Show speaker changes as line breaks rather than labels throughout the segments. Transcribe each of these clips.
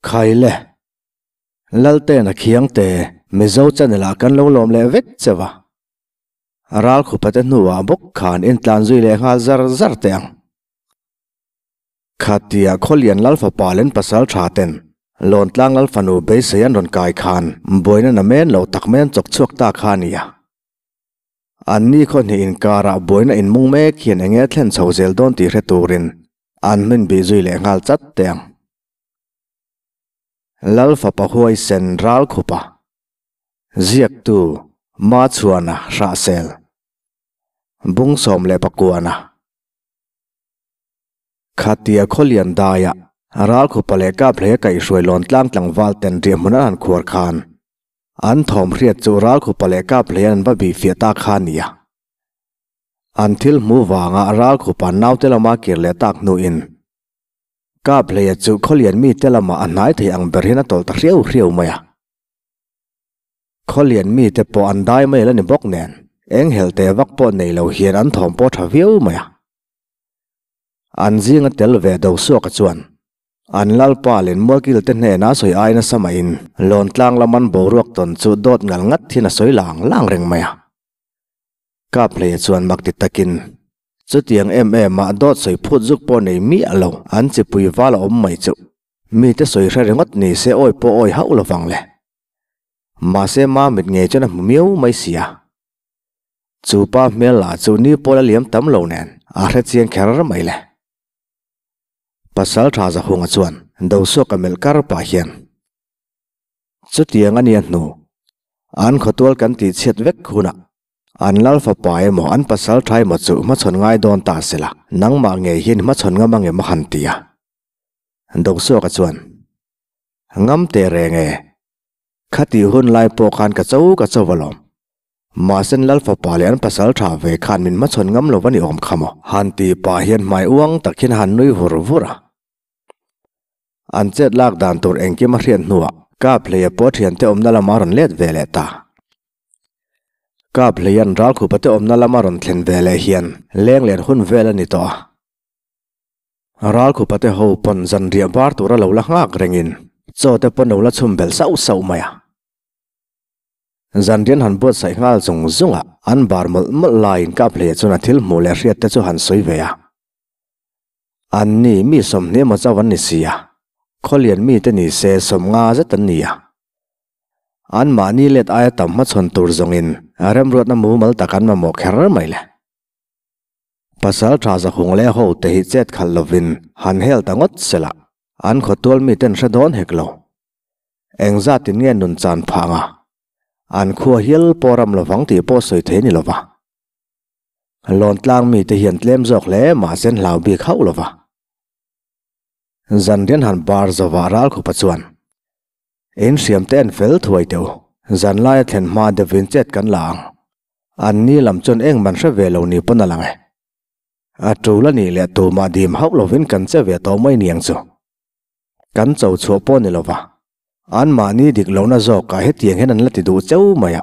Khaile, Laltena Khiangte, Mizo channel ah kan lo lawm leh vek cheu a. Ralkhupate hnuah bawk khan intlan zui leh nghal zar zar teh ang. Khatia Khawlian Lal fapa len pasal tha ten Lawntlang Lal fanu beisei an rawn kai khan buaina na men lo tak mai an chawk chhuak ta kha a nia. An ni khaw hnih inkarah buaina inmung mek hian enge thlen chho zel dawn tih hre turin an hmin bih zui leh nghal chat teh ang. Lal fapa huaisen Ralkhupa ziaktu Machhuana Hrahsel Bungsawmlehpakuana. Khatia Khawlian daia Ralkhupa leh Kaphleia kaihhruai lawn tlang tlangval ten riahhmun an han khuar khan an thawm hriat chu Ralkhupa leh Kaphleian an va bih fiah ta kha a ni a. An thil hmu vanga Ralkhupa naute lama kir leh tak hnuin Kaphleia chu Khawlian mite lamah a hnai thei ang ber hian a tawlh ta hriau hriau mai a. Khawlian mite pawh an dai mai la ni bawk nen eng helh teh vak pawh nei lo hian an thawm pawh tha viau mai a. An zinga tel ve do suaka chuan an lalpa leh mualkil te hnena sawi ai nasa mahin lawntlang lam an boruak tawn chu dawt ngal ngat hian a sawi lang lang reng mai a. Kaphleia chuan mak ti takin chutiang em em ah dawt sawi phut zuk pawh nei miah lo an chipui val a awm mai chu mite sawi hre ringawt ni se awi pawh awi hauh lovang le. Mahse Mamit ngei chuan a hmu miau mai si a. Chu pa hmel lah chu ni pawl a liam tam lo nen a hre chiang kher mai le. Pasal tha Zahunga chuan Dosuaka melh kar pah hian, Chutiang a nia hnu, an khawtual kan tih chhiat vek hunah an lal fapa emaw an pasal tha emaw chu hmachhawn ngai dawn ta sela, nangmah ngei hian hmachhawn ngam ang em a han ti a. Dosuaka chuan, Ngam teh reng e, khatih hun lai pawh khan ka cho ka cho alawm. Mahsen Lal fapa leh an pasal tha ve khan min hmachhawn ngam lo va ni awm kha maw? Han tih pah hian hmai uang tak hian han nui vur vur a. An chet lak dan tur engkim a hriat hnuah Kaphleia pawh thiante awmna lama rawn let ve leh ta. Kaphleia'n Ralkhupa te awmna lama rawn thlen ve leh hian leng len hun vel a ni tawh a. Ralkhupa te ho pawn zanriah bar tura lo la nghak rengin chaw te pawn lo la chhum belh sauh sauh mai a. Zanrian han buatsaih nghal zung zung a, an bar mawlh mawlh laiin Kaphleia chuan a thil hmuh leh hriat te chu han sawi ve a. An ni, mi sawmhnih emaw chauh an ni si a, khawlian mite ni se sawmnga zet an ni a. Anmahni let aia tam hmachhawn tur zawngin remruatna mumal tak an mamawh kher mai le. Pasal tha zahung leh ho te hi chet khalh lovin han hel ta ngawt sela, an khawtual miten hre dawn hek lo. Engzatin nge nun chan phang a, an khua hial pawh ram lovang tih pawh sawi thei a ni lova. Lawntlang mite hian tlem zawk hle mahse an hlau bik hauh lova. Zanrian han bar zova Ralkhupa chuan, In hriam te an fel thuai teh u, zanlaia thlen hma deuhin chet kan la ang. An ni lam chuan engman hre ve lo ni pawn a lang e. A tul a nih leh tumah dim hauh lovin kan che ve tawh mai niang chu. Kan cho chhuah pawh ni lova, anmahni dik lohna zawkah hetiang hian an la ti duh cheu mai a.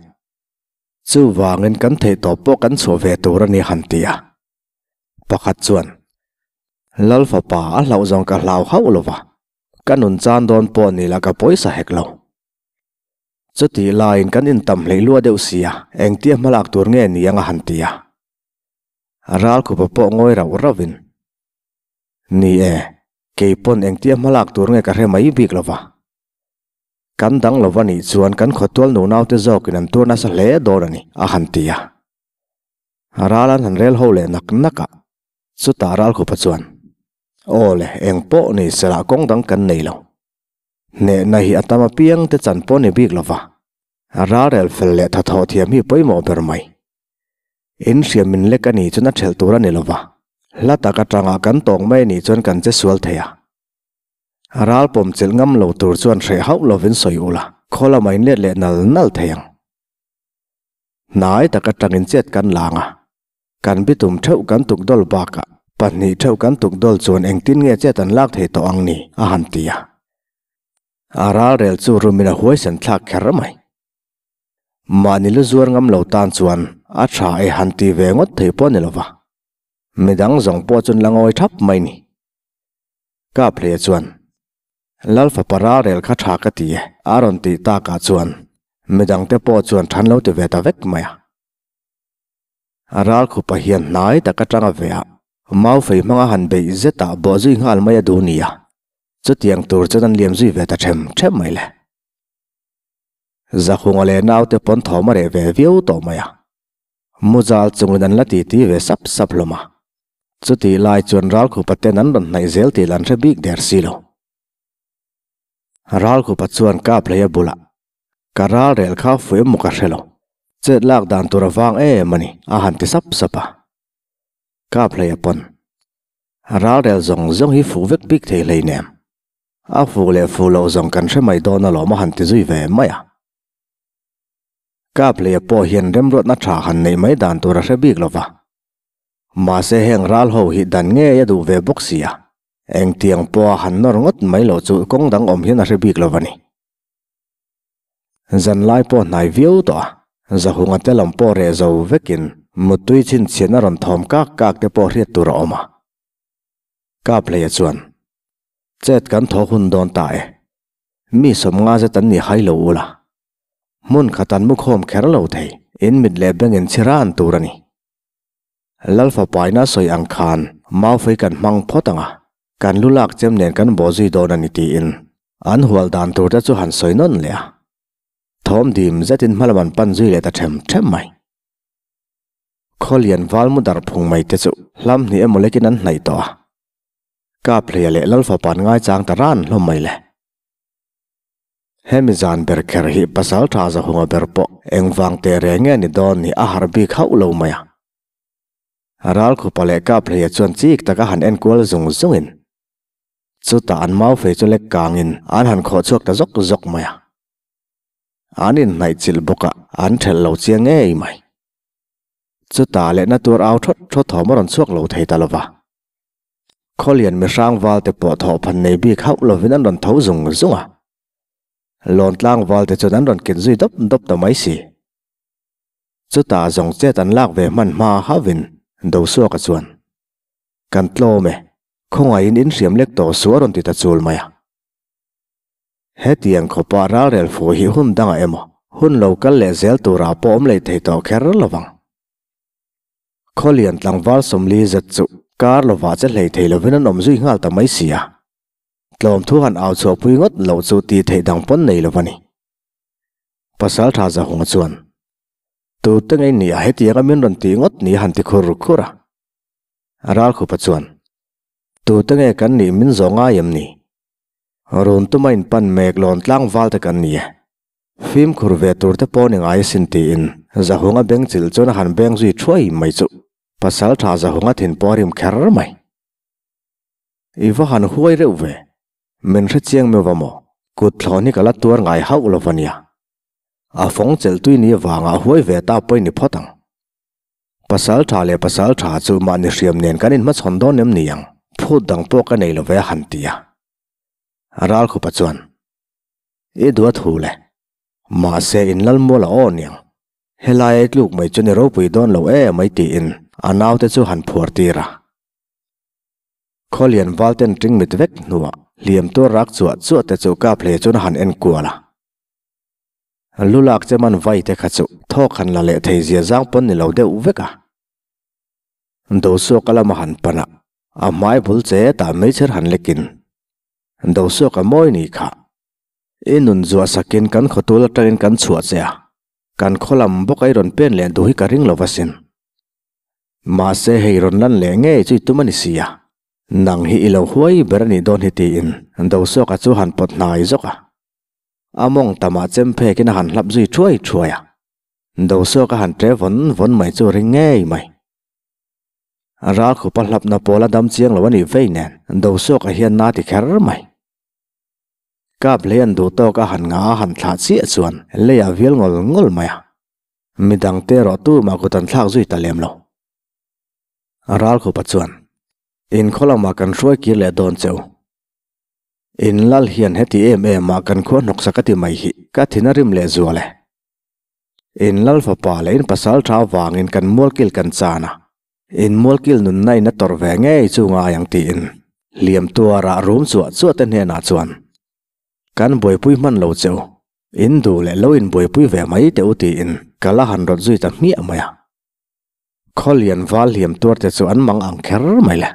Chuvangin kan theihtawp pawh kan chhuah ve tur a ni han ti a. Pakhat chuan, Lal fapa a hlauh zawng ka hlau hauh lova, ka nun chan dawn pawh ni la ka pawisa hek lo. Chutih laiin kan intam hleih lua deuh si a, engtia hmalak tur nge ni ang a han ti a. Ralkhupa pawh ngawi rauh rauhin, Ni e, kei pawn engtia hmalak tur nge ka hre mai bik lo va. Kan dang lo va nih chuan kan khawtual nunaute zawkin an tur nasa hle dawn a ni, a han ti a. Ral an han rel ho leh nak nak a, chutah Ralkhupa chuan, Aw le, eng pawh ni sela kawng dang kan nei lo. Hnehna hi a tam apiang te chan pawh ni bik lo va, ral rel fel leh thathawh thiam hi pawimawh ber mai. In hriam min lek a nih chuan a ṭhelh tur a ni lo va, hla tak aṭanga kan tawng mai a nih chuan kan che sual thei a. Ral pawm chelh ngam lo tur chuan hreh hauh lovin sawi ula, khaw lamah in let leh nal nal thei ang. Hnai tak aṭangin chet kan lang a, kan bitum ṭheuh kan tuk dawl bakah pahnih ṭheuh kan tuk dawl chuan engtin nge chet an lak thei tawh ang ni, a han ti a. A ral rel chu rumin a huaisen thlak kher mai. Mahni lu zuar ngam lo tan chuan a tha e han ti ve ngawt thei pawh a ni lova, midang zawng pawh chuan la ngawi thap mai ni. Kaphleia chuan, Lal fapa ralrel kha tha ka ti e, a rawn tih takah chuan midangte pawh chuan than lo ti ve ta vek mai a. A ralkhupa hian hnai tak atanga ve a, Maufei hmanga han beih zetah bawhzui nghal mai a duh nia. Chutiang tur chuan an liam zui ve ta them them mai le. Zakhunga leh naute pawn thawm a reh ve viau tawh mai a. Muzal chungin an la titi ve sap sap hlawm a. Chutih lai chuan Ralkhupa ten an rawn hnaih zel tih an hre bik der si lo. Ralkhupa chuan kap hlei a bulah, Ka ral rel kha fuih emaw ka hre lo. Chet lak dan tur a vang em a ni, a han ti sap sap a. Kap hlei a pawn. Ral rel zawng zawng hi fuh vek bik thei hlei nem. A fuh leh fuh loh zawng kan hre mai dawn alawm a han ti zui ve mai a. Kap hlei a pawh hian remruatna tha han neih mai dan tur a hre bik lo va. Mahse heng ral ho hi dan ngei a duh ve bawk si a, engtiang pawha han nawr ngawt mai loh chu kawng dang awm hian a hre bik lo va ni. Zan lai pawh hnai viau tawh a, Zahunga te lam pawh reh zo vekin muttui chhinchhian a rawn thawm kak kak te pawh hriat tur a awm a. Kap hleia chuan, Chet kan thaw hun dawn ta e, mi sawmnga zet an ni hai lo ula, hmun khat an mu khawm kher lo thei, in mit leh bengin chhiran tur a ni. Lalfapaina sawi ang khan Maufei kan hmang phawt ang a, kan lu lak chem nen kan bawh zui dawn a ni tiin an hual dan tur te chu han sawi nawn leh a. Thawm dim zetin hmalam an pan zui leh ta them them mai. Khawlian val mu dar phung mai te chu hlam hnih emaw lekin an hnaih tawh a. Kaphleia leh Lalfapa'n ngaichang ta ran hlawm mai le. Hemi zan ber kher hi pasal tha zahunga ber pawh engvang teh reng nge ni dawn ni a harh bik hauh lo mai a. Ralkhupa leh Kaphleia chuan chik taka han enkual zung zungin chutah an maufei chu lek kangin an han khawh chhuak ta zawk zawk mai a. An inhnaih chilh bawk a, an thelh lo chiang ngei mai. Chutah lehna tur au thawt thawt thawm a rawn chhuak lo thei ta lo va. Khawlian mihrang valte pawh thawhphan nei bik hauh lovin an rawn tho zung zung a. Lawntlang valte chuan an rawn kin zui dawp dawp ta mai si. Chutah zawng chet an lak ve hman hma hauhin Dosuaka chuan, Kan tlawm e, khawngaihin in hriam lek tawh suh a rawn ti ta chul mai a. Hetiang khawpa ralrel fuh hi hun dangah emaw, hun lo kal leh zel turah pawh awm lei thei tawh kher lovang. Khawlian tlangval sawmli zet chu kar lovah che hlei thei lovin an awm zui nghal ta mai si a. Tlawm thu han au chhuahpui ngawt loh chu tih theih dang pawn nei lo va ni. Pasal tha Zahunga chuan, Tute ngei ni a hetianga min rawn tih ngawt ni a han ti khur khur a. Ralkhupa chuan, Tute nge kan nih min zawh ngai em ni? Run tuma inpan mek lawn tlangval te kan ni e. Fimkhur ve tur te pawh ni ngai asin tiin Zahunga beng chilh chuan a han beng zui thuai mai chu pasal tha Zahunga thin pawh a rim kher mai. I va han huai reuh ve, min hre chiang meuh va maw? Kut thlawn hi ka la tuar ngai hauh lo va nia. A fawng chelh tui ni avanga huai ve ta pawh i ni phawt ang. Pasal tha leh pasal tha chu mahni hriam nen kan inhmachhawn dawn em ni ang? Phut dang pawh ka nei lo ve a han ti a. Ralkhupa chuan. I duat hu le. Mahse in lal mual a aw niang. Helai ai tluk mai chu ni ropui dawn lo e mai tiin a naute chu han phuar tir a. Khawlian val ten ṭing mit vek hnuah hliam tur rak chuah chuah te chu kap hle chuan a han en kual a. Lu lak che man vai te kha chu thawk han la leh thei zia zang pawn ni lo deuh vek a. Dosuaka lama han pan a, a hmai bul che tah meichher han lekin Dosuaka mawi ni kha. I nun zuah sakin kan khawtul atangin kan chhuah che a, kan khaw lam bawk a i rawn pen leh duh hi ka ring lo asin. Mahse hei rawn lan leh ngei chu i tum a ni si a, nang hi i lo huai ber a nih dawn hi tiin Dosuaka chu han pawt hnai zawk a. A mawng tamah chem phekin a han hlap zui thuai thuai a. Dosuaka han ṭe vawn vawn mai chu ring ngei mai. Ralkhupa hlapna pawl a dam chiang lo a nih vei nen Dosuaka hian na ti kher mai. Kap hlei an duh tawk a han nga a han thlah chiah chuan lei a vial ngawl ngawl mai a. Midangte erawh tumah kut an thlak zui ta lem lo. Ralkhupa chuan, In khaw lamah kan hruai kir leh dawn che u. In lal hian heti em em ah kan khua hnawksak a ti mai hi ka thin a rim leh zual e. In lal fapa leh in pasal tha avangin kan mualkil kan chan a, in mualkil nunna in a tawrh ve ngei chu ngai ang tiin hliam tuarah rum chuah chuah te hnenah chuan. Kan buaipui hman lo che u. In duh leh lo in buaipui ve mai teh u tiin ka la han rawt zui ta hmiah mai a. Khawlian val hliam tuar te chu an mang ang kher mai le.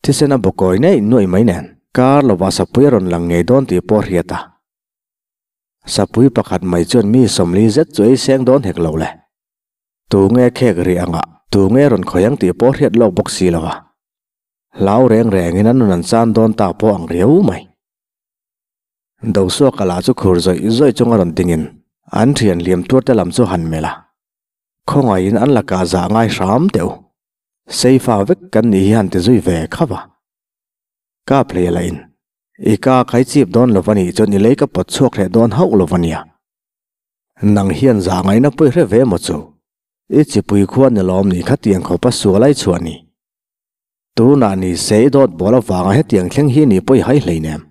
Thisen a bawkawi neih nuaih mai nen kar lovah sapui a rawn lang ngei dawn tih pawh a hriat a. Sapui pakhat mai chuan mi 40 zet chu ei seng dawn hek lo le. Tu nge khek rih anga tu nge rawn khawih ang tih pawh hriat lawk bawk si lo a. Hlau reng rengin an nun an chan dawn ta pawh ang riau mai. Dosuaka lah chu khur zawih zawih chunga rawn dingin an thian hliam tuar te lam chu han melh a. Khawngaihin an lakah zah ngai hram teh u. Seifa vek kan nih hi han ti zui ve khauh a. Kap hlei a lahin, I ka khai chip dawn lo va nih chuan i lei ka pawt chhuak hleh dawn hauh lo va nia. Nang hian zah ngaihna pawi hre ve maw chu? I chipui khua ni lawm ni khatiang khawpa sual ai chhuah ni. Tunah ni se i dawt bawl avanga hetiang thleng hi ni pawi hai hleinem.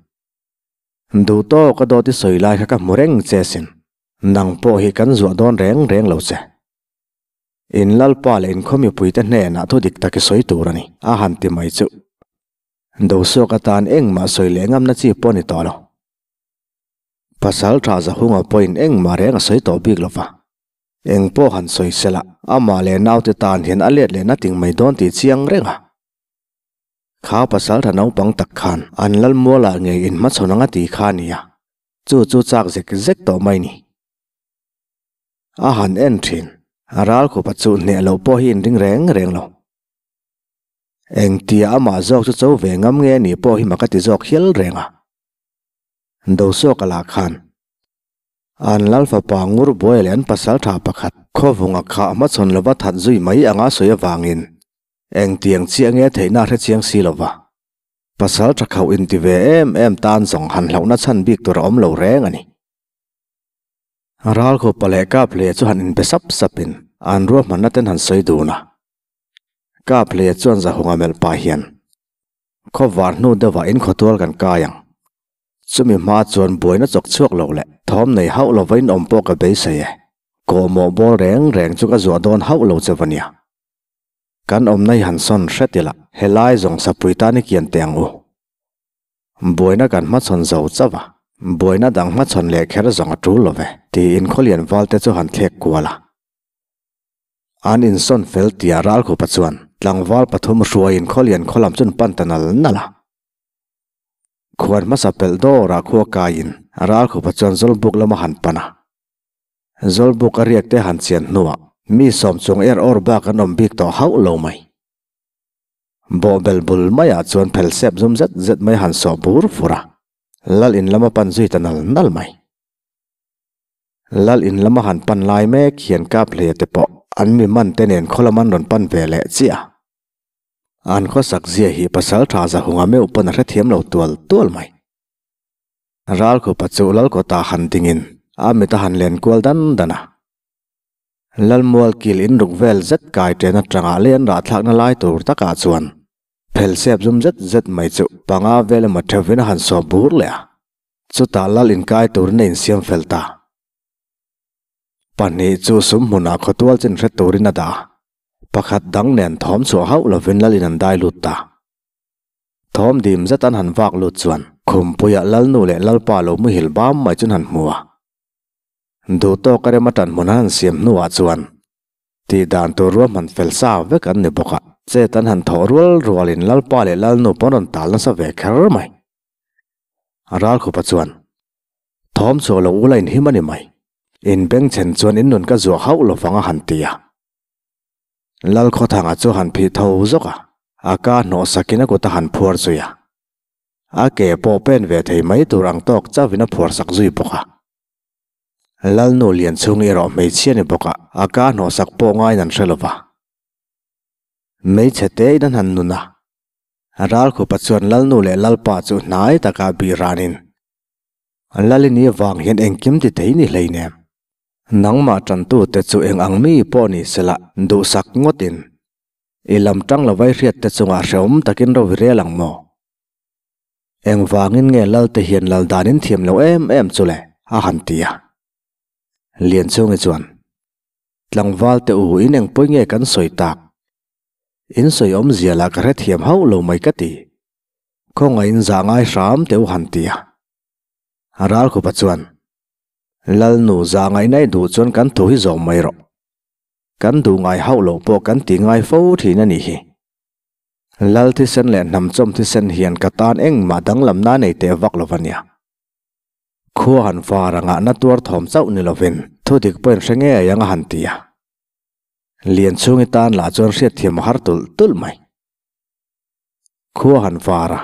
Duh tawk a dawt i sawi lai kha ka hmu reng che sin. Nang pawh hi kan zuah dawn reng reng lo che. In lalpa leh in khaw mipuite hnenah thu dik tak i sawi tur a ni, a han ti mai chu. Dosuak atan engmah sawi leh ngamna chi pawh a ni tawh lo. Pasal tha Zahunga pawhin engmah reng a sawi tawh bik lo va. Eng pawh han sawi sela, amah leh naute tan hian a let leh na ting mai dawn tih chiang reng a. Kha pasal tha naupang tak khan an lalmualah ngei inhmachhawn anga ti kha a ni a, chu chu chak zek zek tawh mai ni. A han en thin. A ral khupa chu hneh loh pawh hi inring reng reng lo. Engtia amah zawk chu cho ve ngam nge nih pawh hi mak a ti zawk hial reng a. Dosuaka lah khan an lal fapa ngur buai leh an pasal tha pakhat khawvunga khah hmachhawn lova that zui mai anga sawi avangin engtiang chiah nge theihna a hre chiang si lova. Pasal tha khauh inti ve em em tan zawng han hlauhna chhan bik tur a awm lo reng a ni. Ralkhupa leh Kaphlea chu han inbe sap sapin an ruahmanna ten han sawi dun a. Kaphlea chuan Zahunga melh pah hian, Khawvar hnu deuhah in khawtual kan kai ang. Chumi hma chuan buaina chawk chhuak loh leh thawm nei hauh lova in awm pawh ka beisei e. Kawhmawh bawl reng reng chu ka zuah dawn hauh lo che va nia. Kan awmna hi han sawn hret ila, helai zawng sapui tan i kian teh ang u. Buaina kan hmachhawn zo chauh a, buaina dang hmachhawn leh kher zawng a tul lo ve, tiin Khawlian valte chu han thlek kual a. An insawn fel tia Ralkhupa chuan tlangval pathum hruaiin Khawlian khaw lam chuan pan ta nal nal a. Khuan hmasa pelh dawrah khua kaiin Ralkhupa chuan Zawlbuk lama han pan a. Zawlbuk a riak te han chian hnuah mi sawm chung er awr bak an awm bik tawh hauh lo mai. Bawhbel bul maiah chuan phel sep zum zet zet mai han sawh bur fur a, Lal in lama pan zui ta nal nal mai. Lal in lama han pan lai mek hian kap hleia te pawh an mi man te nen khaw lam an rawn pan ve leh chiah a. An khawsak zia hi pasal tha zahunga meuh pawn a hrethiam lo tual tual mai. Ralkhupa chu Lalkawta han dingin a mit a han len kual dan dan a. Lalmual kil in ruk vel zet kai ṭen aṭanga lei an rahthlakna lai tur takah chuan phel sep zum zet zet mai chu panga vel emaw ṭheuhvin a han sawp bur leh a, chutah lal inkai turin a insiam fel ta. Pahnih chu sum hmunah khawtual chin hre turin a dah a, pakhat dang nen thawm chhuah hauh lovin lalin an dai lut ta. Thawm dim zet an han vak lut chuan khumpuiah lalnu leh lalpa lo muhil bam mai chu an han hmu a. Duh tawk a rem atan hmun an han siam hnuah chuan tih dan tur ruahman fel sa vek an ni bawk a, chet an han thawh rual rualin Lalpa leh Lalnu pawh an rawn tal nasa ve kher mai. Ralkhupa chuan, Thawm chhuah lo ula inhim a ni mai, in bengchhen chuan in nun ka zuah hauh lo vang a han ti a. Lalkhawthanga chu han phih tho zawk a, a ka hnawh sakin a kut a han phuar zui a. A ke pawh pen ve thei mai tur ang tawk chauhin a phuar sak zui bawk a. Lalnu lian chhung erawh hmeichhia ni bawk a, a ka hnawhsak pawh ngaiin an hre lo va. Hmeichhe te in an han nun a, Ralkhupa chuan Lalnu leh Lalpa chu hnai takah bih ranin, Lalini vang hian engkim ti thei ni hleinem. Nangmah tantute chu eng ang mi pawh ni sela duhsak ngawtin i lam tang lo vai hriat te chungah hrehawm takin ro vi rel ang maw? Engvangin nge Lalte hian lal danin thiam lo em em chu le? a han ti a. Lianchhungi chuan, Tlangval te u in engpawi nge kan sawi tak? In sawi awmzia lah ka hrethiam hauh lo mai ka ti. Khawngaihin zah ngai hram te u han ti a. Ralkhupa chuan, Lalnu za ngaihna i duh chuan kan thu hi zawm mai rawh. Kan duh ngai hauh loh pawh kan ti ngai fo thin a nih hi. Lal thisen leh hnamchawm thisen hian ka tan engmah danglamna nei teh vak lo va nia. Khua han var anga na tuar thawm chauh ni lovin thudik pawhin hre ngei ang a han ti a. Lianchhungi tan lah chuan hriatthiam a har tulh tulh mai. Khua han var a,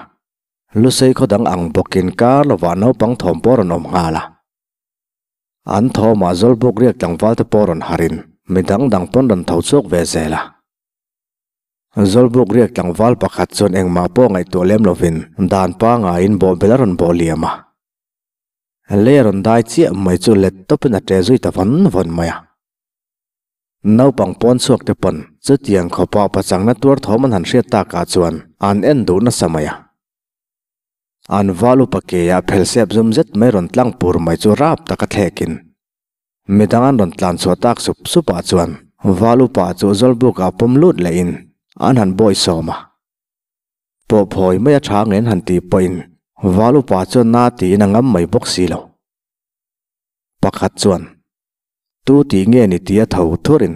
Lusei khaw dang ang bawkin kar lovah naupang thawm pawh rawn awm nghal a. An thawmah Zawlbuk riak tlangval te pawh rawn harin mi dang dang pawn rawn tho chhuak ve zel a. Zawlbuk riak tlangval pakhat chuan engmah pawh ngaihtuah lem lovin dan pangaiin bawhbel a rawn bawh liam a. Lei a rawn dai chiah mai chu let tawpin a ṭe zui ta vawn vawn mai a. Naupang pawn chhuak te pawn chutiang khawpa pachangna tuar thawm an han hriat takah chuan an en duh nasa mai a. An val upa keia phel sep zum zet mai rawn tlang pur mai chu rap taka thlekin midang an rawn tlan chhuah tak sup supah chuan val upa chu zawlbukah pawm lut lehin an han bawi sawm a. Pawh phawi mai a tha ngen han tih pawhin val upa chuan na tiin a ngam mai bawk si lo. Pakhat chuan Tu tih nge ni tia tho thurin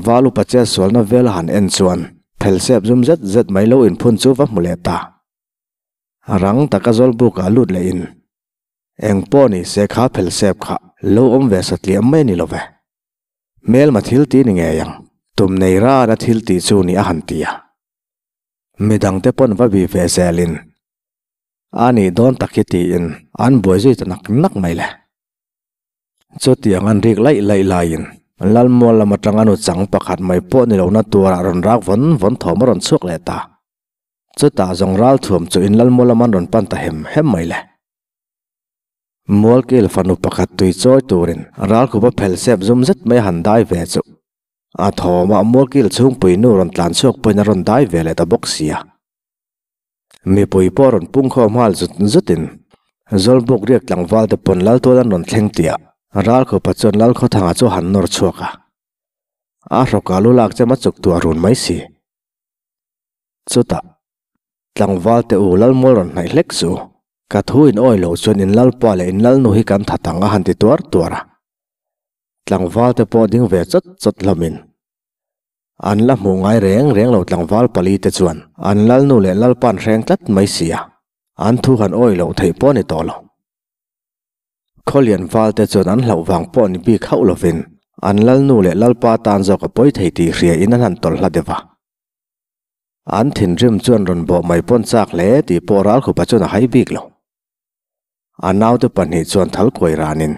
Val upa che sualna vel a han en chuan phelsep zum zet zet mai lo inphun chu va hmu leh ta. Rang taka zawlbuk ah lut leh in eng pawh ni se kha phelsep kha lo awm ve satliah mai a ni lo ve. Hmelma thil ti ni ngei ang, tum nei rana thil tih chu ni a han ti a. Midangte pawn va bih ve zelin a nih dawn tak hi tiin an buai zui ta nak nak mai le. Chutiang an rik laih laih laiin Lalmual lam atang a nu chang pakhat mai pawh ni lohna turah rawn rak vawn vawn thawm a rawn chhuak leh ta. Chutah zawng ral thuam chu in Lalmual lam an rawn pan ta hem hem mai le. Mualkil fanu pakhat tui chawi turin ralkhupa phel sep zum zet mai a han dai ve chu a thawmah Mualkil chhungpui nu rawn tlan chhuak pawhin a rawn dai ve leh ta bawk sia. Mipui pawh rawn pung khawm nghal zut zutin Zawlbuk riak tlangval te pawn Laltual an rawn thleng tih ah Ralkhupa chuan Lalkhawthanga chu a han nawr chhuak a. A hrawkah lu lak chem a chuk tuah run mai si. Chutah, tlangval te u Lalmual rawn hnaih hlek chu ka thu in awi lo chuan in Lalpa leh in Lalnu hi kan that ang a han ti tuar tuar a. Tlangval te pawh ding ve chawt chawt hlawmin An la hmuh ngai reng reng lo tlangval pali te chuan an lalnu leh lalpan hreng tlat mai si a, an thu han awih loh theih pawh a ni tawh lo. Khawlian val te chuan an hlauh vang pawh ni bik hauh lovin an lalnu leh lalpa tan zawk a pawi thei tih hria in an han tawlh hla deuh a. An thinrim chuan rawn bawh mai pawn chak hle tih pawh Ralkhupa chuan a hai bik lo. A naute pahnih chuan thal kuai ranin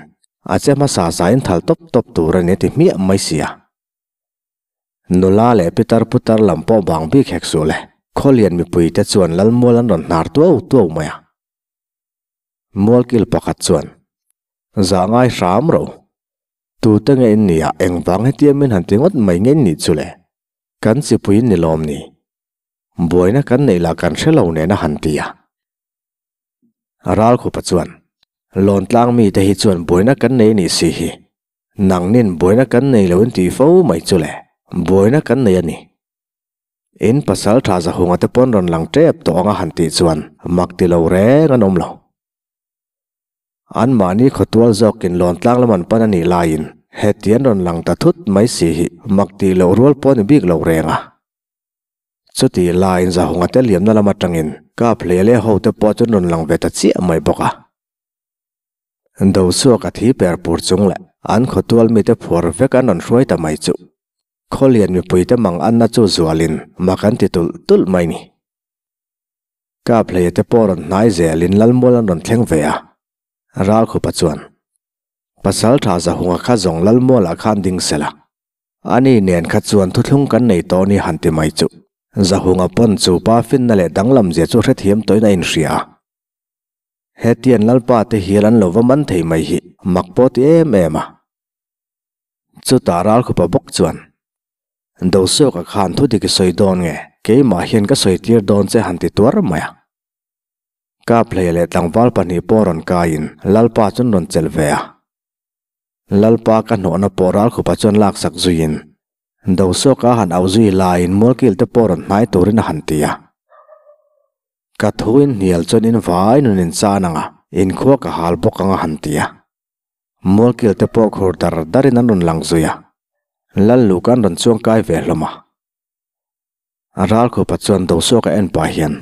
a che hmasa zain thal tawp tawp tur a ni a ti hmiah mai si a. Nula leh pitar putar lam pawh bang bik hek suh le, Khawlian mipuite chuan Lalmual an rawn hnar tuau tuau mai a. Mualkil pakhat chuan, Zah ngai hram ro. Tute nge in nia engvang hetia min han ti ngawt mai nge in nih chu le? Kan chipui in ni lawm ni? Buaina kan neih lah kan hre lo nen a han ti a. Ralkhupa chuan, Lawntlang mite hi chuan buaina kan nei nih si hi. Nangnin buaina kan nei lo in tih fo mai chu le, buaina kan nei a ni. In pasal tha zahunga te pawn rawn lang tep tawh anga han tih chuan mak ti lo reng an awm lo. Anmahni khawtual zawkin lawntlang lam an pan a nih laiin heti an rawn lang ta thut mai si hi mak tih loh rual pawh a ni bik lo reng a. Chutih laiin zahunga te liamna lam atangin kap hle leh hote pawh chu an rawn lang ve ta chiah mai bawk a. Do chhuak a thi per pur chung leh an khawtual mite phuar vek an rawn hruai ta mai chu. Khawlian mipuite mang anna chu zualin mak an ti tulh tulh mai ni. Kap hleia te pawh rawn hnai zelin Lalmual an rawn thleng ve a. Ralkhupa chuan, Pasal tha Zahunga kha zawng Lalmualah khan ding sela. Ani nen kha chuan thuthlung kan nei tawh ni han ti mai chu. Zahunga pawn chu pa finna leh danglam zia chu hrethiam tawhin a inhria a. Hetian Lalpa te hial an lo va man thei mai hi mak pawh ti em em a. Chutah Ralkhupa bawk chuan, Dosawka khan thu dik i sawi dawn nge, keimah hian ka sawi tir dawn che han ti tuar mai a. Kaphleia leh tlangval pahnih pawh rawn kaiin Lalpa chuan rawn chelh ve a. Lalpa ka hnawhna pawh Ralkhupa chuan laksak zuiin, Dosawka han auh zui laiin Mualkil te pawh rawn hnai turin a han ti a. Ka thu in hnial chuan in vai nun in chan ang a. in khua ka hal bawk ang a han ti a. Mualkil te pawh khur dar darin an rawn lang zui a, Lal luh kan rawn chuang kai ve hlawm a. Ralkhupa chuan Dosuaka en pah hian,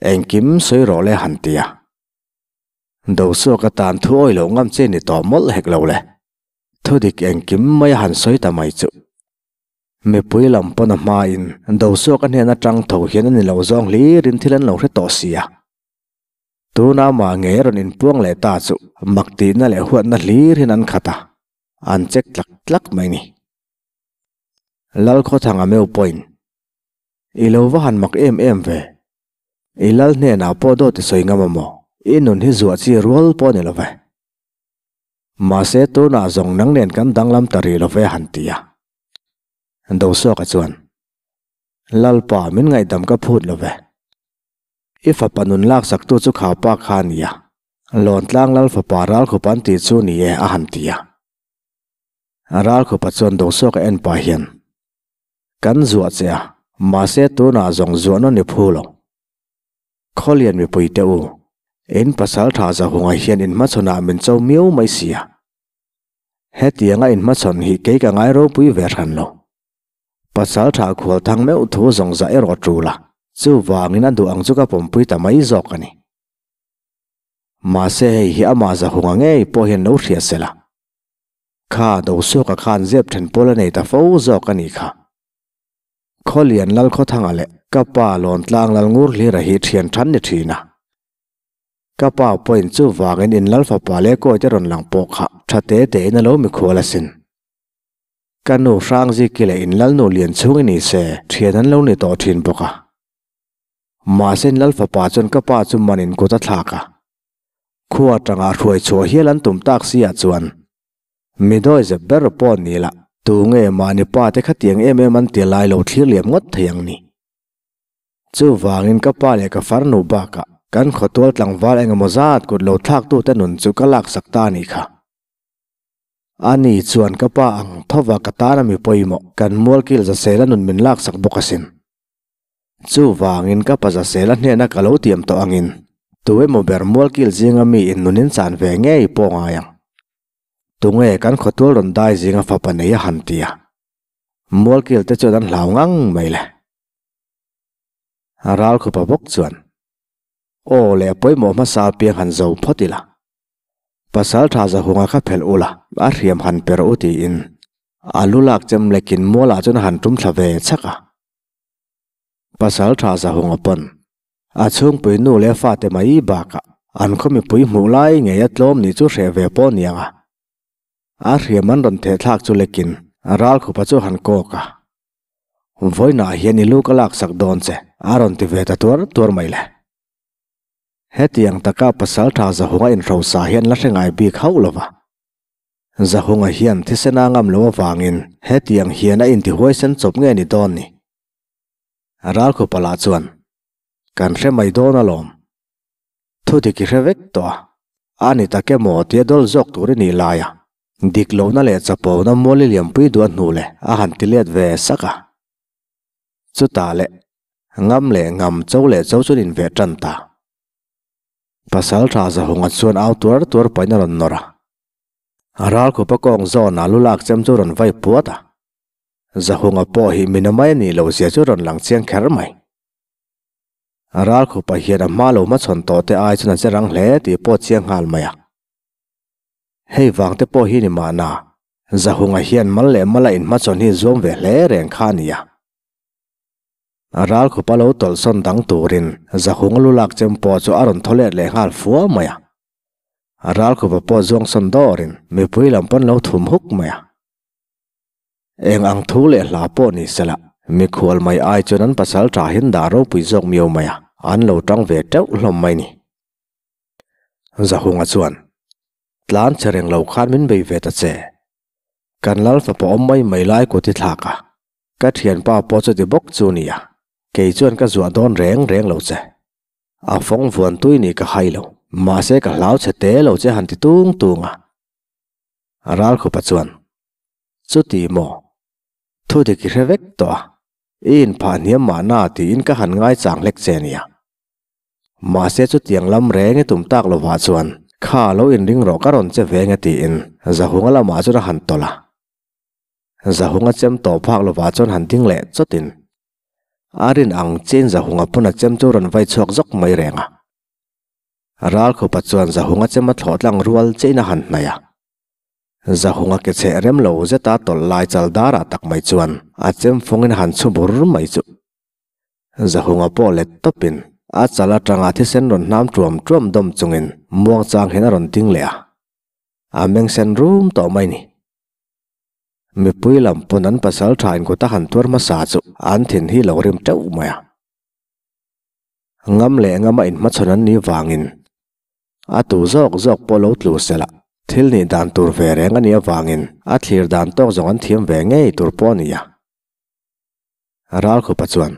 Engkim sawi rawh le han ti a. Dosuaka tan thu awi loh ngam che ni tawh mawlh hek lo le. Thudik engkim mai a han sawi ta mai chuh. Mipui lam pawn a hmain Dosuaka hnen atang tho hian a ni lo zawng hlirin thil an lo hre tawh si a. Tuna mah ngei a rawn inpuang leh ta chu mak tihna leh huatna hlir hian an khat a, an check tlak tlak mai ni. Lalkhawthanga meu pawhin, I lo va han mak em em ve. I lal hnenah pawh dawt i sawi ngam a maw? I nun hi zuah chi rual pawh a ni lo ve. Mahse tunah zawng nang nen kan danglam ta rih lo ve han ti a. Dosuaka chuan, Lalpa min ngaihdam ka phut lo ve. I fapa nun laksaktu chu kha pa kha a ni a, Lawntlang Lal fapa Ralkhupa an tih chu ni e a han ti a. Ralkhupa chuan Dosuaka en pah hian, Kan zuah che a, mahse tunah zawng zuah nawn i phu lo. Khawlian mipui te u, in pasal tha zahunga hian in hmachhawnah min cho miau mai sia. Hetianga in hmachhawn hi kei ka ngai ropui ve hran lo. Pasal tha khual thang meuh thu zawng zah erawh tul a, chuvangin a duh ang chu ka pawmpui ta mai zawk a ni. Mahse hei hi amah zahunga ngei pawh hian lo hria sela. Kha Dosuaka khan zep then pawl a nei ta fo zawk a nih kha. Khawlian Lalkhawthanga leh ka pa Lawntlang Lalngurhlira hi thian than ni thin a. Ka pa pawhin chuvangin in Lal fapa leh kawite rawn lang pawh kha tha te tein a lo mikhual asin. Ka nu Hrangziki leh in Lalnu Lianchhungi ni se thian an lo ni tawh thin bawk a. Mahse in Lal fapa chuan ka pa chu manin kut a thlak a. Khua atanga hruai chhuah hial an tum tak si ah chuan Mi dawi zep ber pawh ni la, tu nge mahni pa te khatiang em em an ti lai lo thlir liam ngawt thei ang ni. Chuvangin ka pa leh ka farnu bakah kan khawtual tlangval engemaw zat kut lo thlaktute nun chu ka laksak ta a nih kha. Ani chuan ka pa ang thova ka tana mi pawimawh kan mualkil Zasela nun min laksak bawk asin. Chuvangin ka pa Zasela hnena ka lo tiam tawh angin tu emaw ber mualkil zinga mi in nunin chan ve ngei pawh ngai ang. Tunge kan khawtual rawn dai zinga fapa nei a han ti a. Mualkil te chuan an hlau ngang mai le. Ral khupa bawk chuan, Aw le pawimawh hmasa piang han zo phawt ila. Pasal tha zahunga kha phelh ula, a hriam han per u tiin a lu lak chem lekin mualah chuan a han tum thla ve chhak a. Pasal tha zahunga pawn A chhungpui nu leh fate mai bakah an khaw mipui hmuh lai ngei a tlawm nih chu hreh ve pawh ni ang a. A hriam an rawn theh thlak chu lekin Ralkhupa chu han kawk a. Vawiinah hian i lu ka laksak dawn che, a rawn ti ve ta tuar tuar mai le. Hetiang taka pasal tha Zahunga inhrosa hian la hre ngai bik hauh lo va. Zahunga hian thisen a ngam lo avangin hetiang hian a intihuaisen chawp nge ni dawn ni? Ralkhupa lah chuan, Kan hre mai dawn alawm. Thu dik i hre vek tawh a, a ni tak emaw tia dawl zawk tur i nih lai a, dik lohna leh chapona mual i liampui duh a hnu le a han ti let ve sak a. Chutah leh, ngam leh ngam cho leh cho chuan in veh tan ta. Pasal tha Zahunga chuan au tuar tuar pahin a rawn nawr a. Ralkhupa kawng zawnah lu lak chem chu a rawn vai puat a. Zahunga pawh hi mina mai a nih loh zia chu rawn lang chiang kher mai. Ralkhupa hian a hma lo hmachhawn tawh te ai chuan a che rang hle tih pawh chiang nghal mai a. Hei vang te pawh hi ni mahna, Zahunga hian mal leh mala inhmachhawn hi zuam ve hle reng kha a ni a. Ralkhupa lo tawlhsawn dang turin Zahunga lu lak chem pawh chu a rawn thaw let leh nghal fua mai a. Ralkhupa pawh zuangsawn dawrin mipui lam pawn lo thum huk mai a. Eng ang thu leh hla pawh ni sela, mikhual mai ai chuan an pasal tha hian dah ropui zawk miau mai a, an lo tang ve teuh hlawm mai ni. Zahunga chuan, Tlan che reng lo khan min bei ve ta che. Kan lal fapa awm mai mai lai kut i thlak a, ka thianpa pawh chuti bawk chu nia, kei chuan ka zuah dawn reng reng lo che. A fawng vuan tui nih ka hai lo, mahse ka hlau che te lo che han ti tung tung a. Ralkhupa chuan, Chuti maw? Thu dik i hre vek tawh a, i inphah hniam mahna tiin ka han ngaichang hlek che nia. Mahse chutiang lam reng i tum tak lovah chuan kha lo inring rawh ka rawn che ve nge tiin Zahunga lamah chuan a han tawlh a. Zahunga chem tawh phak lovah chuan han ding leh chawtin a rin ang chiin Zahunga pawn a chem chu rawn vai chhuak zawk mai reng a. Ralkhupa chuan Zahunga chem a thlawh tlang rual chiin a han hnaih a. Zahunga ke chheh rem lo zeta tawlh lai chal darah tak mai chuan a chem fawngin a han chhu bur mai chu. Zahunga pawh let tawpin a chal atanga thisen rawn hnam tuam tuam dawm chungin muang chang hian a rawn ding leh a, a meng sen rum tawh mai ni. Mipui lam pawn an pasal tha in kut a han tuar hmasa chu an thin hi lo rim teuh mai a. Ngam leh ngama inhmachhawn an nih vangin a tu zawk zawk pawh lo tlu sela thil nih dan tur ve reng a nih avangin a thlir dan tawk zawng an thiam ve ngei tur pawh a ni a. Ralkhupa chuan,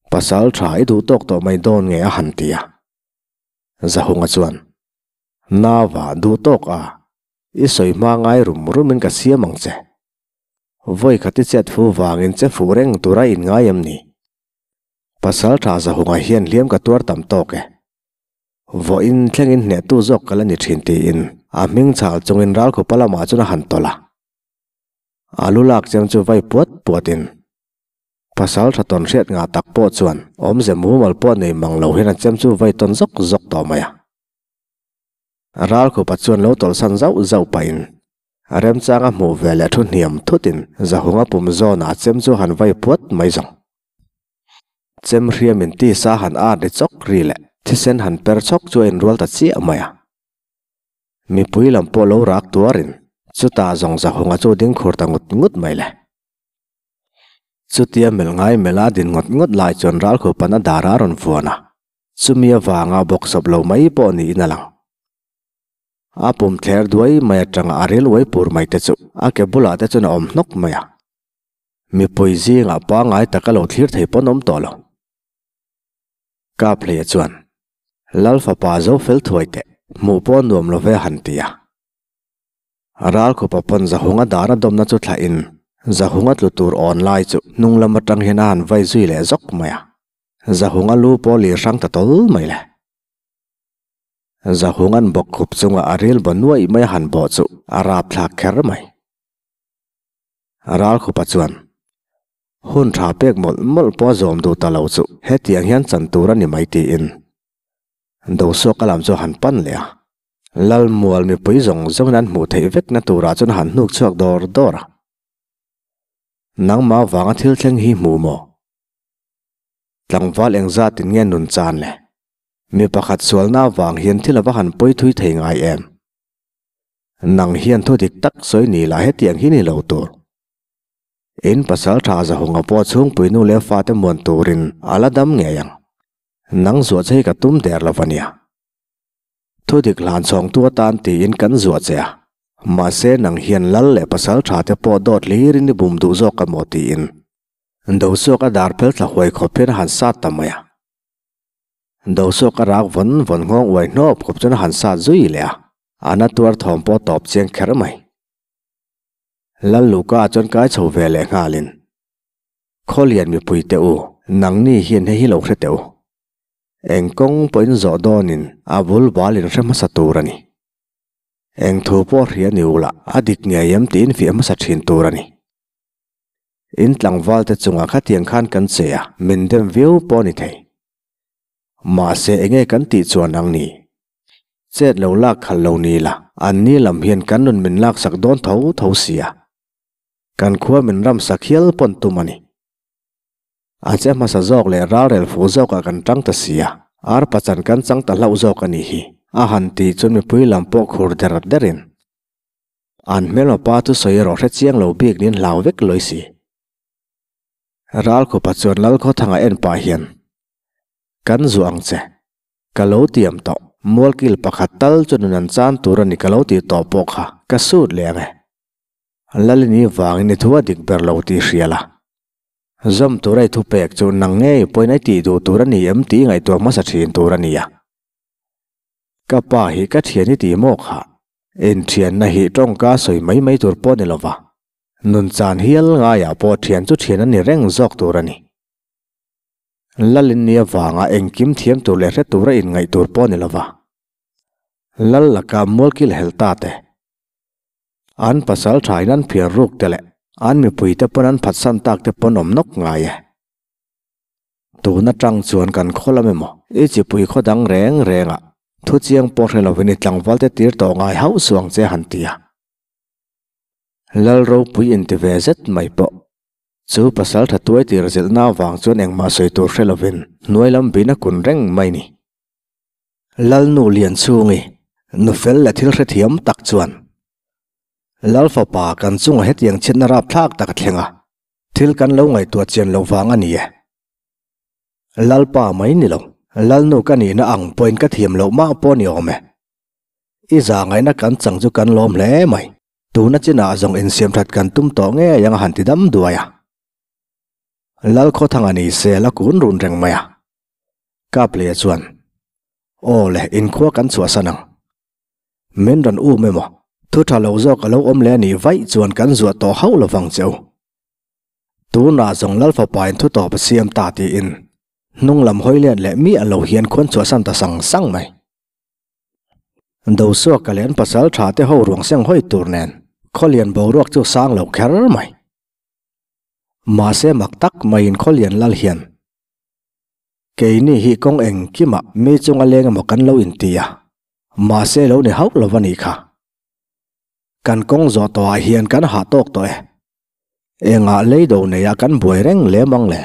Pasal tha i duh tawk tawh mai dawn nge a han ti a. Zahunga chuan, Nava duh tawk a, i sawi hma ngai rum rumin ka siam ang che. Vawi khat i chet fu vangin che fuh reng tura i inngai em ni? Pasal tha Zahunga hian hliam ka tuar tam tawk e. Vawiin thlengin hnehtu zawk ka la ni thin tiin a hming chhal chungin Ralkhupa lamah chuan a han tawlh a. A lu lak chem chu vai puat puatin pasal tha tawn hriat ngah tak pawh chuan awmze mumal pawh nei mang lo hian a chem chu vai tawn zawk zawk tawh mai a. Ralkhupa chuan lo tawlhsan zauh zauh pahin remchang a hmuh ve leh thu hniam thutin Zahunga pum zawnah a chem chu han vai puat mai zawng. Chem hriamin tisa han at ri chawk ri leh thisen han per chawk chu a inrual ta chiah mai a. Mipui lam pawh lo rak tuarin chutah zawng Zahunga chu ding khur ta ngut ngut mai le. Chutia melh ngai melh a din ngawt ngawt lai chuan Ralkhupan a dar a rawn vuan a, chumi avanga bawk sawp lo mai pawh niin a lang. A pum thler duai mai atanga a ril uai pur mai te chu a ke bulah te chuan a awm hnawk mai a. Mipui zingah pangngai taka lo thlir thei pawn awm tawh lo. Kaphleia chuan, Lal fapa zo fel thuai teh, hmuh pawh nuam lo ve han ti a. Ralkhupa pawn Zahunga dara dawmna chu thlahin Zahunga tlu tur awn lai chu hnung lam atang hian a han vai zui leh zawk mai a. Zahunga lu pawh lir hrang ta tawl mai le. Zahunga'n bawkkhup chunga a ril baw nuaih mai a han bawh chu a rapthlak kher mai. Ralkhupa chuan, Hun tha pek mawlh mawlh pawh a zawm duh ta lo chu hetiang hian chan tur a ni mai tiin Dosawka lam chu a han pan leh a. Lalmual mipui zawng zawngin an hmuh theih vekna turah chuan a han hnuk chhuak dawr dawr a. Nangmah vanga thil thleng hi hmu maw? Tlangval engzatin nge nun chan le? Mi pakhat sualna avang hian thil a va han pawi thui thei ngai em? Nang hian thu dik tak sawi ni lah hetiang hi ni lo tur. In pasal tha Zahunga pawh chhungpui nu leh fate muan turin a la dam ngei ang. Nang zuah che hi ka tum der lo va nia. Thu dik hlan chhawngtu atan tiin kan zuah che a. Mahse nang hian lal leh pasal tha te pawh dawt hlirin i bum duh zawk emaw tiin Dosuak a dar phel thla huai khawp hian a han sat ta mai a. Dosuak a rak vawn vawn nghawng uai hnawp khawp chuan a han sat zui leh a. A na tuar thawm pawh tawp chiang kher mai. Lal Luka chuan kai chho ve leh nghalin, Khawlian mipui te u, nangni hian hei hi lo hre teh u. Eng kawng pawhin zawh dawnin a bul balin hre hmasa tur a ni. Eng thu pawh hria ni ula a dik ngei em tiin fiah hmasa thin tur a ni. In tlangval te chungah khatiang khan kan che a, min dem viau pawh a ni thei. Mahse enge kan tih chuan ang ni? Chet lo lak khalh lo ni la, an ni lam hian kan nun min laksak dawn tho tho sia. Kan khua min ramsak hial pawn tum a ni. A che hmasa zawk leh ralrel fu zawkah kan tang ta sia, ar pachan kan chang ta hlauh zawk a nih hi, a han tih chuan mipui lam pawh khur der derin an hmelma pa chu sawi erawh hre chiang lo bik niin hlau vek lawi si. Ralkhupa chuan Lalkhawthanga en pah hian, Kan zuah ang che. Ka lo tiam tawh. Mualkil pakhat tal chu nun an chan tur a ni ka lo tih tawh pawh kha ka sut leh ang e. Lalini vangin i thu a dik ber lo tih hria la. Zawm tura i thupek chu nang ngei pawhin i tih duh tur a ni em tih ngaihtuah hmasa thin tur a ni a. Ka pa hi ka thian i tih maw kha? Inthianna hi tawngka sawi mai mai tur pawh ni lova. Nun chan hial ngaiah pawh thian chu thian a ni reng zawk tur a ni. Lalin nia vanga engkim thiam tur leh hre tura inngaih tur pawh a ni lova. Lal laka mualkil hel ta te, an pasal thain an phiar ruk te leh an mipuite pawn an phatsan tak te pawn awm nawk ngai e. Tun atang chuan kan khaw lam emaw i chipui khaw dang reng rengah thu chiang pawh hre lovin i tlangval te tir tawh ngai hauh suang che han ti a. Lal ropui inti ve zet mai pawh chu pasal tha tuai tir zilhna avang chuan engmah sawi tur hre lovin hnuai lam bin a kun reng mai ni. Lalnu Lianchhungi, nu fel leh thil hrethiam tak chuan Lal fapa kan chungah hetiang chhiatna rapthlak tak a thleng a, Thil kan lo ngaihtuah chian loh vang a ni e. Lalpa mai ni lo, Lalnu ka nihna ang pawhin ka thiam loh mah pawh ni awm e. I za ngaihna kan chang chu kan lawm hle mai. Tuna chinah zawng insiam that kan tum tawh ngei ang a han ti dam duai a. Lal Khawthanga ni se la kun run reng mai a. Kaplea chuan, Aw le, inkhua kan chhuahsan ang. Min rawn um emaw? Thu tha lo zawk a lo awm leh a nih vaih chuan kan zuah tawh hauh lo vang che u. Tunah zawng Lal fapa in thu tawp a siam ta tiin hnung lam hawi let leh miah lo hian khuan chhuahsan ta sang sang mai. Dosuaka leh an pasal tha te ho ruang seng hawi tur nen khawlian boruak chu sang lo kher mai. Mahse mak tak maiin khawlian lal hian Keini hi kawng engkimah mi chunga leng emaw kan lo inti a, mahse lo ni hauh lo a nih kha. Kan kawng zawh tawhah hian kan hah tawk tawh e. Engah lei do neia kan buai reng lem ang le?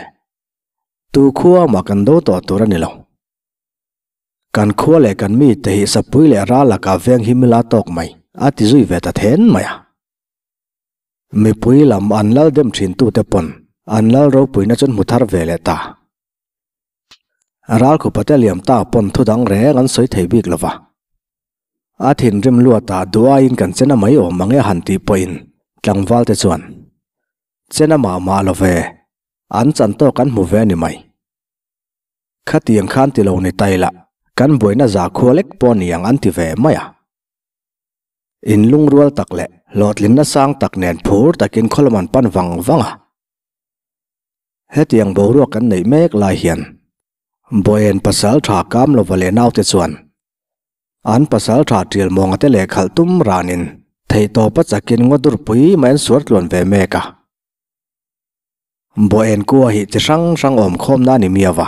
Tu khua mah kan do tawh tur a ni lo. Kan khua leh kan mite hi sapui leh ral lakah veng hi mila tawk mai, a ti zui ve ta then mai a. Mipui lam an lal dem thin tute pawn an lal ropuina chuan hmu thar ve leh ta. Ral khupate liam ta pawn thu dang reng an sawi thei bik lova. A thinrim luatah duaiin kan chena mai awm ang e han tih pawhin tlangval te chuan chena mah mah lo ve, an chan tawk an hmu ve a ni mai. Khatiang khan ti lo ni tai lah kan buaina za khua lek pawh ni ang an ti ve mai a. In lungrual tak leh hlawhtlinna sang tak nen phur takin khawlam an pan vang vang a. Hetiang boruak kan neih mek lai hian Bawihen pasal tha kam lova leh naute chuan an pasal tha tial mawnga te leh khalh tum ranin theihtawpa chakin ngaw durpui mai an suar tluan ve mek a. Bawihen kua hi chi hrang hrang awm khawmna a ni miau a.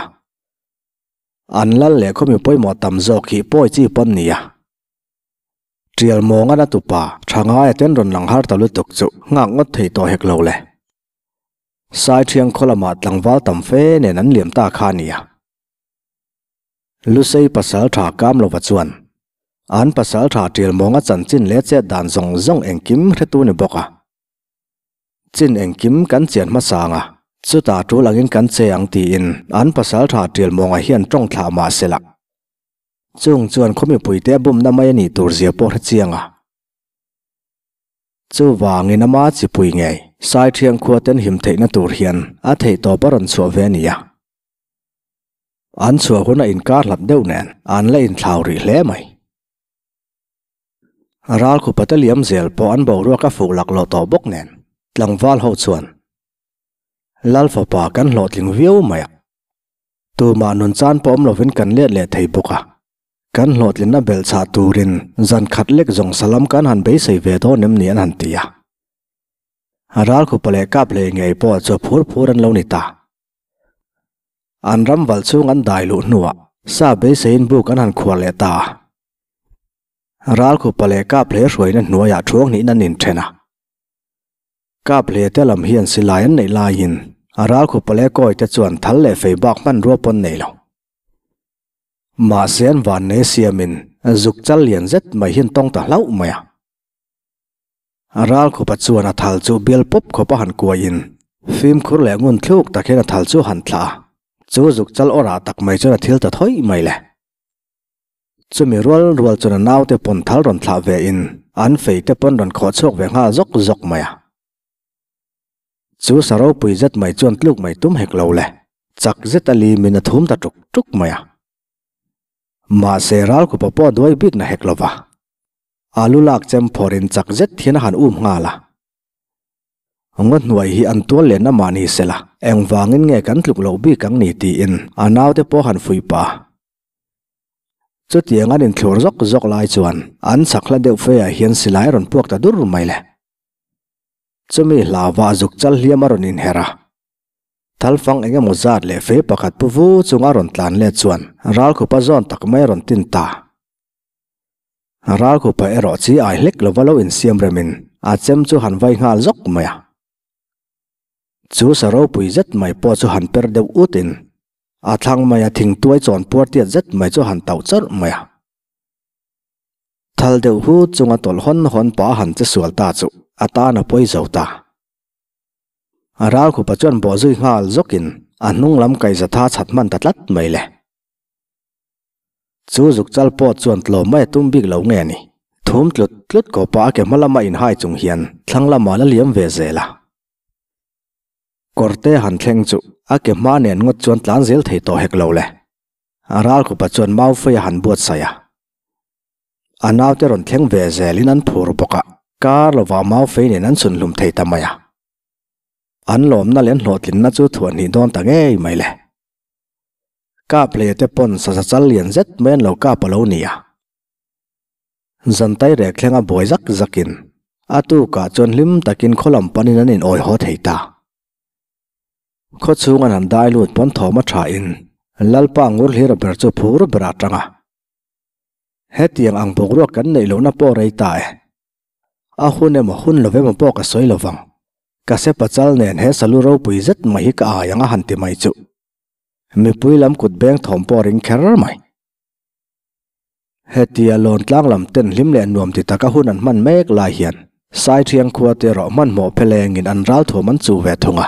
An lal leh khawmi pawimawh tam zawk hi pawi chi pawn ni a. Tial mawnga na tupa tha ngaia ten rawn lang har ta lutuk chu nghak ngawt thei tawh hek lo le. Sai thiang khaw lamah tlangval tam fe nen an liam ta kha a nia. Lusei pasal tha kam lova chuan an pasal tha tial mawnga chanchin leh chet dan zawng zawng engkim hretu ni bawk a. Chin engkim kan chian hmasa ang a, chutah tul angin kan che ang tiin an pasal tha tial mawnga hian tawng thlah mah se lah. Chung chuan khaw mipuite a bumna mai a nih tur zia pawh hre chiang a. Chuvangin ama chipui ngei Saithiang khua ten him theihna tur hian a theih tawp a rawn chhuah ve a ni a. An chhuah hun a inkar hlat deuh nen an la inthlau rih hle mai. Ral khupate liam zel pawh an boruak a fuh laklawh tawh bawk nen tlangval ho chuan Lal fapa kan hlawhtling viau mai a. Tumah nun chan pawh awm lovin kan let leh thei bawk a, kan hlawhtlinna belh chhah turin zan khat lek zawng salam kan han beisei ve dawn em ni an han ti a. Ralkhupa leh kap hlei ngei pawh chu phur phur an lo ni ta. An ram valh chhung an dai luh hnuah sa beiseiin buk an han khuar leh ta a. Ralkhupa leh kap hlei hruaina hnuaiah thuang hnihin an inthen a. Kap hle te lam hian silai an neih laiin a ral khupa leh kawi te chuan thal leh fei bak hmanrua pawn nei lo. Mahse an van nei siamin zuk chal lian zet mai hian tawng ta hlauh mai a. A ral khupa chuan a thal chu bial pawp khawp a han kuaiin fimkhur leh ngun thluk tak hian a thal chu a han thlah a, chu zuk chal awrah tak mai chuan a thil ta thawih mai le. Chumi rual rual chuan a naute pawn thal rawn thlah ve in an fei te pawn rawn khawh chhuak ve nghal zawk zawk mai a. Chu sa ropui zet mai chuan tluk mai tum hek lo le, chak zet a lim in a thum ta tuk tuk mai a. Mahse ralkhupa pawh a duai bik na hek lo va. A lu lak chem phawrh in chak zet hian a han um nghal a. Ngaw hnuai hi an tual len a mah ni sela, engvangin nge kan tluk loh bik ang ni tiin a naute pawh han fuih pah. Chutiang an inthlur zawk zawk lai chuan an chhak hla deuh fe ah hian silai a rawn puak ta dur mai le. Chumi hlauva zuk chal hliam a rawn inher a. Thalfang eng emaw zat leh fei pakhat pu vu chunga rawn tlan let chuan ralkhupa zawn tak mai a rawn tin ta. Ralkhupa erawh chi ai hlek lova lo insiam remin a chem chu han vai nghal zawk mai a. Chu sa ropui zet mai pawh chu han per deuh utin a thlang maia thingtuai chawn puar tiat zet mai chu han tauh chawrh mai a. Thal deuh hu chunga tawlh hawn hawn pah a han che sual ta chu a tan a pawi zo ta. A ralkhupa chuan bawh zui nghal zawkin a hnung lam kaihzatha chhat hman ta tlat mai le. Chu zuk chal pawh chuan tlawm mai a tum bik lo nge ni? Thum tlut tlut kawpa a ke hma lama inhai chung hian thlang lamah la liam ve zel a. Kawrte han thleng chu a ke hma nen ngawt chuan tlan zel thei tawh hek lo le. A ralkhupa chuan Maufei a han buatsaih a. A naute rawn thleng ve zelin an phur bawk a, kar lovah Maufei nen an chhun hlum thei ta mai a. An lawmna leh an hlawhtlinna chu thuah hnih dawn ta ngei mai le. Kap hlei te pawn saza chal lian zet mai an lo kap a lo ni a. Zantai rek thlenga buai zak zakin a tukah chuan hlim takin khaw lam panin an in awi haw thei ta. Khaw chhung an han dai lut pawn thawm a tha in Lalpa ngur hlir ber chu phur ber a tang a. Hetiang ang boruak kan neih lohna pawh rei ta e. A hun emaw hun lo emaw pawh ka sawi lo vang. Ka se pachal nen he salu ropui zet mai hi ka ai ang a han ti mai chuh. Mipui lam kut beng thawm pawh a ring kher mai. Hetia lawn tlang lam ten hlim leh nuam ti taka hun an hman mek lai hian Saithiang khua te erawh hmanhmawh phelengin an ral thuam an chuh ve thung a.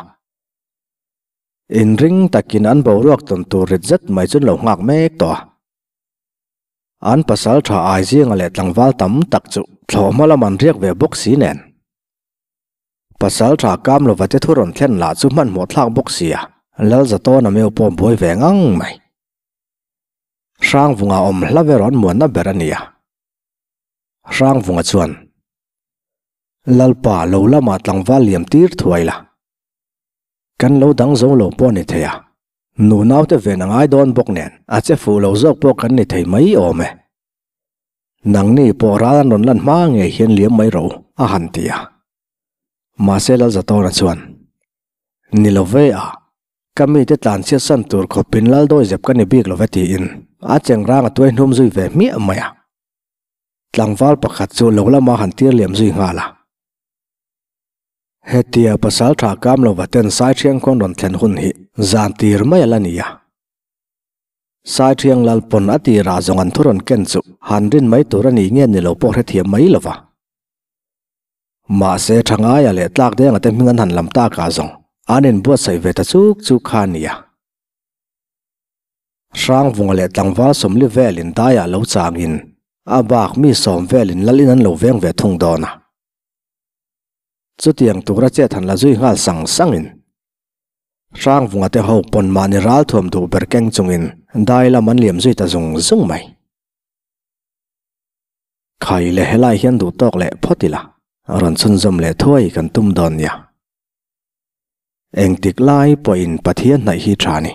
Inring takin an boruak tawn tur rit zet mai chu an lo nghak mek tawh a. An pasal tha ai zinga leh tlangval tam tak chu thlawhhma lam an riak ve bawk si nen. Pasal tha kam lova te thu rawn thlen lah chu hmanhmawh thlak bawk sia, Lalzatawna meu pawh buai ve ngang mai. Hrangvunga awm hla ve rawn muanna ber a ni a. Hrangvunga chuan, Lalpa lo lamah tlangval liam tir thuai la. Kan lo dang zo lo pawh a ni thei a. Nu naute ven a ngai dawn bawk nen a che fuh lo zawk pawh kan ni thei mai awm e. Nangni pawh ral an rawn lan hma ngei hian liam mai rawh u, a han ti a. Mahse Lalzatawna chuan, Ni lo ve a, ka mite tlanchhiat san tur khawpin Laldawizep ka ni bik lo ve tiin a chengrang a tuai hnum zui ve hmiah mai a. Tlangval pakhat chu lo lama han tir liam zui nghal a. Hetia pasal tha kam lova ten Saithiang khawn rawn thlen hun hi zan tir mai a la ni a. Saithiang lal pawn a tirah zawng an thu rawn ken chu han rin mai tur a ni nge ni lo pawh hrethiam mai lova. Mahse tha ngaia leh tlak denga te hming an han lam takah zawng an inbuatsaih ve ta chuk chuk kha a ni a. Hrangvunga leh tlangval sawmli velin daiah lo changin a bak mi sawm velin lalin an lo veng ve thung dawn a. Chutiang tura chet han la zui nghal sang sangin Hrangvunga te ho pawn mahni ral thuam duh ber keng chungin dai lam an liam zui ta zung zung mai. Khai leh helai hian duh tawk leh phawt ila, rawn chhunzawm leh thuai kan tum dawn nia. Engtik lai pawhin Pathian hnaih hi tha ni.